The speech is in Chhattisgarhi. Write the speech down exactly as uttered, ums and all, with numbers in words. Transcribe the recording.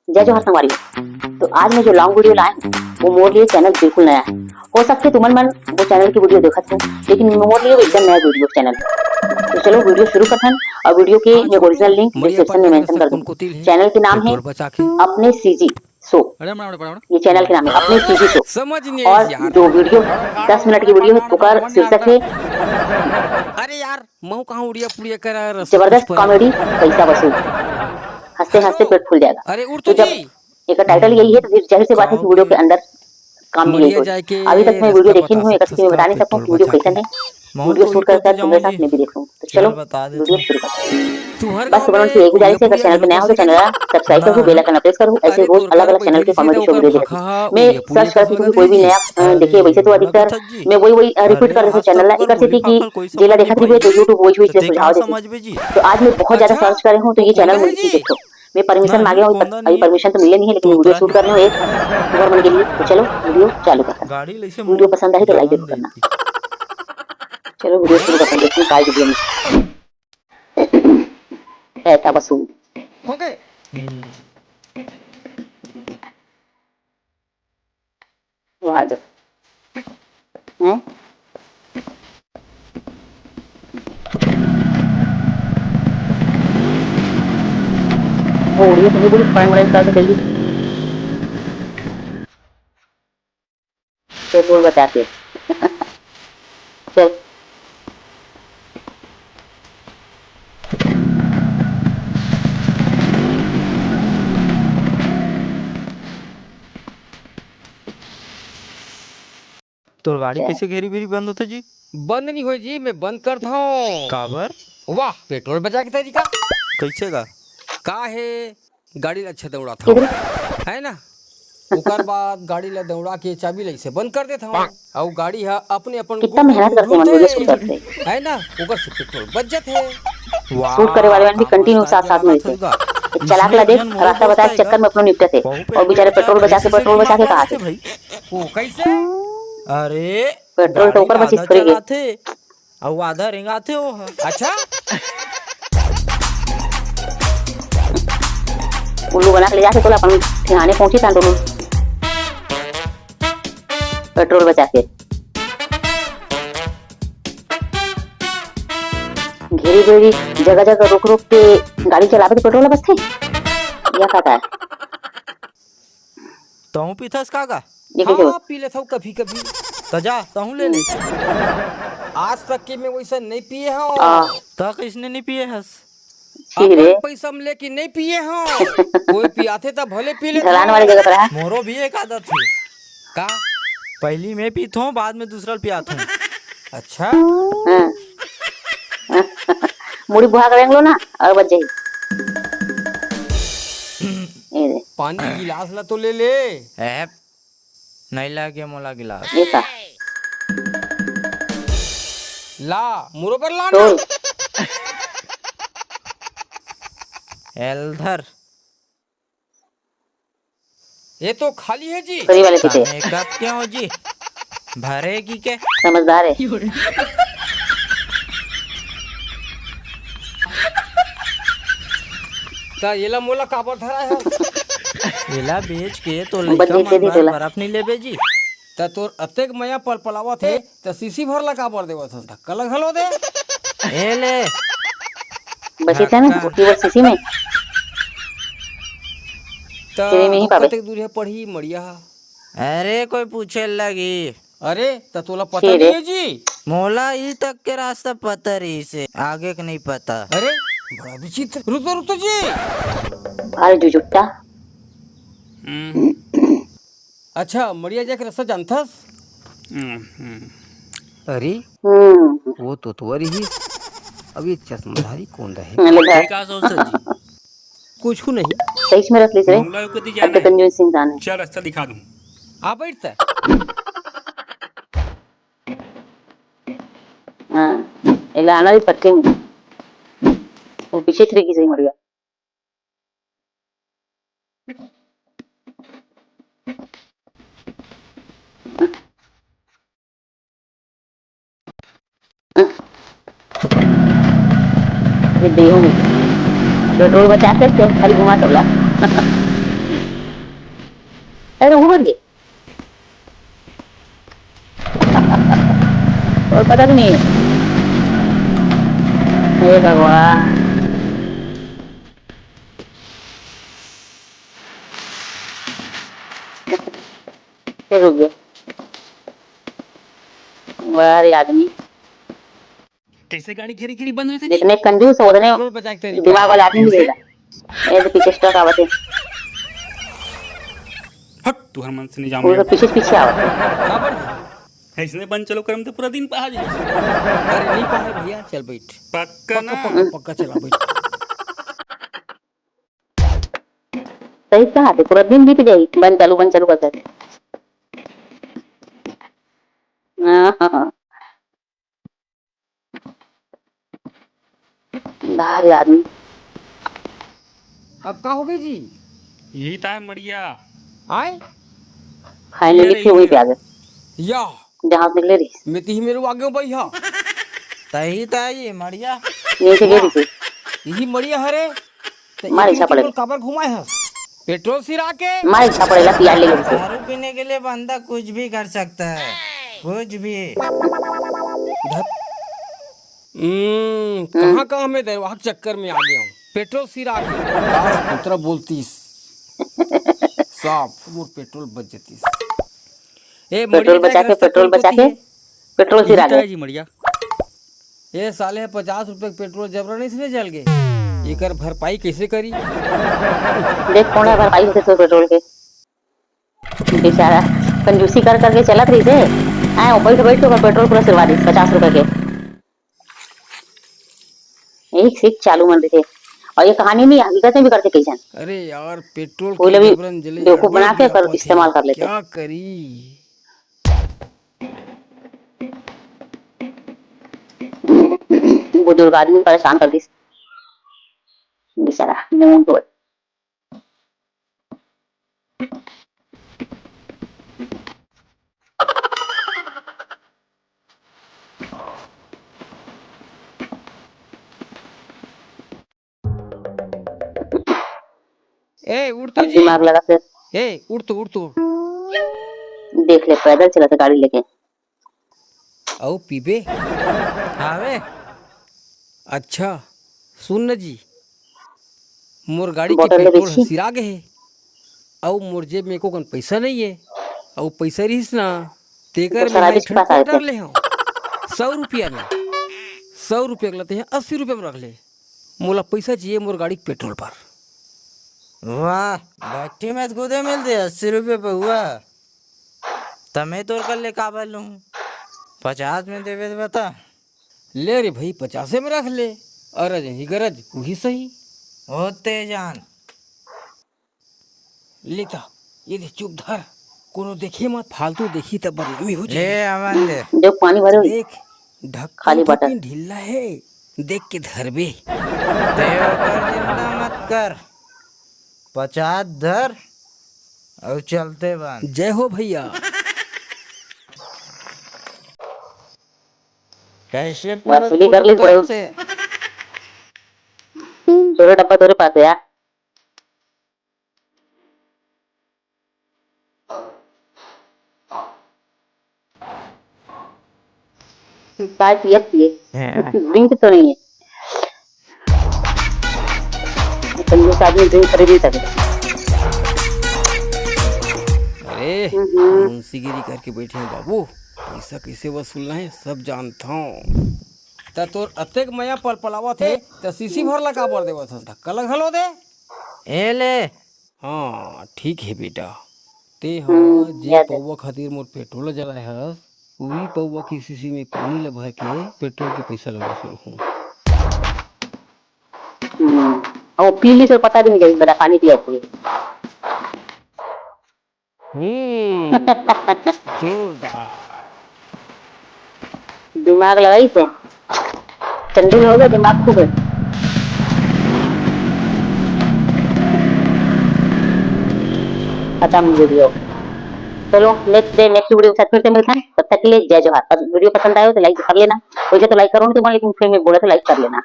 जय जोहार संगवारी हो। तो आज मैं जो लॉन्ग वीडियो लाए हूँ, वो मोर लिए चैनल बिल्कुल नया है। हो सकथे तुमन मन वो चैनल की वीडियो देखत हो, लेकिन मोर लिए वो एकदम नया वीडियो चैनल है। तो चलो वीडियो शुरू करथन, और वीडियो के मैं ओरिजिनल लिंक डिस्क्रिप्शन में मेंशन कर दूँ। चैनल के नाम है अपने सीजी शो। ये चैनल के नाम है अपने सीजी शो। और जो वीडियो दस मिनट की वीडियो है, ओकर शीर्षक है अरे यार, महू कहाँ उड़िया पुड़िया करा रस जबरदस्त कॉमेडी, पैसा वसूल। हंसते हंसते पेट फूल जाएगा। अरे उड़ तो तो जब जी। एकर टाइटल यही है, तो फिर जाहिर सी बात है कि वीडियो के अंदर काम भी यही होगा। अभी तक मैं वीडियो देखे नहीं हूँ, एकर से मैं बता नहीं सकता हूँ कि वीडियो कैसन है। वीडियो शूट कर कर तुम्हारे साथ मैं भी देख लूँ। तो चलो वीडियो शुरू करते हैं। बस तुमन से एक गुजारिश है, अगर चैनल पे नया हो तो चैनल सब्सक्राइब करो, बेल आइकन प्रेस करो, ऐसे रोज अलग अलग चैनल के कॉमेडी शो वीडियो देखो। मैं सर्च करती हूँ कि कोई भी नया अ, देखे, वैसे तो अधिकतर मैं वही वही रिपीट कर देती हूँ चैनल ला। एकर सेती कि जेला देखत रहिबे तो YouTube वही वही चीज सुझाव देथे। तो आज मैं बहुत ज्यादा सर्च करे हूँ, तो ये चैनल मुझे देखो, मैं परमिशन मांगे हूँ, अभी परमिशन तो मिले नहीं है, लेकिन वीडियो शूट करने हूँ एक ओवर मन के लिए। तो चलो वीडियो चालू करता हूँ। वीडियो पसंद आए तो लाइक जरूर करना। चलो वीडियो शुरू करते हैं, देखते हैं काय वीडियो में। पैसा वसूल। हो गए। वाह जो। हैं? वो ये तो पूरी पानी वाली निकाल के दे दी। पेट्रोल बचा के। चल। तोर गाड़ी क्या? कैसे घेरी बेरी बंद होथे जी? बंद नहीं होय जी, मैं बंद करत हूँ। काबर? वाह, पेट्रोल बचा के तरीका। कैसे गा? का है, गाड़ी ला अच्छा दौड़ात हूँ, है ना? ओकर बाद गाड़ी ला दौड़ा के चाबी ला इसे बंद कर देत हूँ, अउ गाड़ी हा अपने अपन कितना मेहनत करके मन वीडियो शूट करते हैं। है ना, ओकर से पेट्रोल बच जात है। शूट करे वाले मन भी कंटिन्यू साथ साथ में रहते। एक चालाक ला देख, रास्ता बताए चक्कर में अपनो निपटत है, और बेचारे पेट्रोल बचा के, पेट्रोल बचा के कहा थे। वो कैसे? अरे, पेट्रोल तो ऊपर बचिस थोड़ी गे। अउ आधा रेंगाथे वो ह। अच्छा? उल्लू बना के ले जाथे तोला अपन ठिकाने पहुंची था दोनों। पेट्रोल बचा के। घेरी घेरी जगह जगह रोक रोक के गाड़ी चलावे तो पेट्रोल बचथे? या का का? तहूँ पीथस का गा? ये कैसे हाँ, हो? पी लेथव कभी कभी। त जा, तहूँ ले ले। आज तक के मैं वैसा नहीं पिए हूँ। आ। त किसने नहीं पिए हस? ठीक अपन रे। पैसा में लेके नहीं पिए हूँ। कोई पियाथे त भले पी लेथव। ढलान वाली जगह पर है। मोरो भी एक आदत है। का? पहली मैं पीथों, बाद में दूसरा ल पियाथों। अच्छा। हाँ। मुड़ी बुहा के रेंग लो ना, और बच जाही। ए दे। पानी गिलास ला तो ले ले। ए, नहीं लागे मोला गिलास। ये का? ला, मुरो पर ला ना। तोल। एलधर। ये तो खाली है जी। फ्री वाले पीते। ताने कब के हो जी? भरे की के? समझदार है। ता येला मोला काबर धरा है? येला बेच के तो बंदी लइका के मन दी बर तोला। बर्फ नहीं लेबे जी। ता तोर अतेक मया पलपलावत है, त सीसी भर ला काबर देवत हस? ढक्का ला घलो दे। ए ले। बचे थे ना, ढक्का। ओटी वो सीसी में। त तेरे में ही अब पावे। कतेक दूर है पढ़ी मड़िया? अरे, कोई पूछे लगी। अरे, त तोला पता के रे? नहीं है जी? मोला ई तक के रास्ता पता रही से, आगे के नहीं पता। अरे, बड़ा विचित्र। रुक तो, रुक तो जी। अरे, जुजुट्टा। हम्म। अच्छा, मड़िया जाके रास्ता जानथस? हम्म, हम्म। अरे, हम्म। वो तो तुअर ही। अब ये चश्माधारी कौन रहे? ले धर। ये का सोच जी? कुछ नहीं। सही में रख लीजिए रे। मंगला को दी जाना अति है। कंजूस इंसान है। चल, रास्ता दिखा दूं। आ बैठ त। हाँ, एला आना भी पट्टी में। वो पीछे खिड़की से ही मर गया। ये दे हूँ। पेट्रोल बचा के तो खाली घुमा तोला। अरे, वो बन गए। और पता भी नहीं। हे भगवान। फिर रुक गए। वाह रे आदमी। कैसे गाड़ी घेरी घेरी बंद होते? जितने कंजूस हो, उतने पेट्रोल बचा के तेरी दिमाग वाला आदमी मिलेगा। ये तो पीछे स्टॉक आवत है। हट, तू हर मन से नहीं जाऊंगा। वो तो पीछे पीछे आवत है। काबर? इसने बंद चलो करम तो पूरा दिन पहा जाए। अरे नहीं पहा भैया, चल बैठ। पक्का ना? पक्का, पक्का चला बैठ। सही कहा थे, पूरा दिन बीत जाई, बंद चालू, बंद चालू करते। हाँ, हाँ, हाँ। बाहर आदमी। अब का हो गई जी? यही तो है मड़िया। आए? फाइनली फिर वहीं पे आ गए। या। जहाँ से निकले रही। मैं तो ही मेरे आगे हूँ भाई, हाँ। तही तो है ये मड़िया। यहीं से गए रही। यही मड़िया हरे। तो मारे एक छापड़े। काबर घुमाए हस? पेट्रोल सिरा के? मारे छापड़े ला पियार ले गए। दारू पीने के लिए बंदा कुछ भी कर सकता है, कुछ भी। धत। हम्म, कहाँ कहाँ मैं दरवाह के चक्कर में आ गया हूँ। पेट्रोल सिरा के। काश पुत्रा बोलतीस। साफ, मोर पेट्रोल बच जतीस। ए, पेट्रोल बचा के, पेट्रोल बचा के, पेट्रोल सिरा गए। जी मड़िया। ए साले, पचास रुपए के पेट्रोल जबरा नहीं से जल गए। एकर भरपाई कैसे करी? देख, कौन है भरपाई होते तो पेट्रोल के? बेचारा कंजूसी कर करके चलत रही थे। आए, बैठ बैठ के ओकर पेट्रोल पूरा सिरवा दी पचास रुपए के। एक से एक चालू मन रहिथे। और ये कहानी नहीं, हकीकत में भी करथे कई झन। अरे यार, पेट्रोल कोई के भी जबरन जले बेवकूफ बना के कर, इस्तेमाल कर लेथे। क्या करी? बुजुर्ग आदमी परेशान कर दिस बेचारा। ए, उठ तो अब जी। दिमाग लगा से। ए, उठ तो, उठ तो। देख ले, पैदल चलत गाड़ी लेके। अउ पीबे? हावे। अच्छा, सुन न जी, मोर गाड़ी के बोतल ले पेट्रोल बेची। ह सिरा गे हे, अउ मोर जेब में एको कन पइसा नइ हे, अउ पइसा रिहिस ना, तेकर तो में शराबी भाई के पास आए ठंड थे। ले हंव। सौ रुपया में, सौ रुपया के लते हैं, अस्सी रुपया में रख ले। मोला पइसा चाहिए मोर गाड़ी के पेट्रोल पर। वाह, भट्टी में तो खुदे मिलते अस्सी रुपये पउआ। त मैं तोर कर ले काबर लूँ? पचास में देबे त बता। ले रे भाई, पचासे में रख ले, अरज ही गरज उही सही। होते जान। लेता, ये दे, चुप धर, कोनो देखे मत, फालतू देखी त बदनामी हो जाए। ले, अमन दे। जो पानी भरे हुए। देख, ढक्कन खाली बटन। ढीला है, देख के धरबे। ते ओकर चिंता मत कर, पचास धर अउ चलते बन। जय हो भैया। कैसे वसूली कर ली, पूरा से? तोरे डब्बा तोरे पास है यार। चाय पिए पिए। हाँ। ड्रिंक तो नहीं है। कंजूस आदमी ड्रिंक खरीद नहीं सकता। अरे, हम्म। मुंशीगिरी करके बैठे हैं बाबू, पैसा कैसे वसूलना है सब जानता हूँ। त तोर अतेक मया पलपलावत हे, त सीसी भर ला काबर देवत हस? धक्का ल घलो दे। ए ले। हाँ, ठीक हे बेटा। ते ह हम्म, जे पौवा खातिर मोर पेट्रोल जलाए हस, उही पौवा के सीसी में पानी ल भर के पेट्रोल के पैसा ल वसूलहूँ। हम्म, वो पी ली से पता भी नहीं चली, बेटा, पानी पिया कोई। हम्म, जोरदार। दिमाग लगाई तो चंडील हो गया, दिमाग खूब है। खत्म वीडियो। चलो, नेक्स्ट डे, नेक्स्ट वीडियो के साथ फिर से मिलते हैं। तब तक के लिए जय जोहार। और वीडियो पसंद आए हो तो लाइक कर लेना, वैसे तो लाइक करो नहीं तो, लेकिन फिर मैं बोला तो लाइक कर लेना।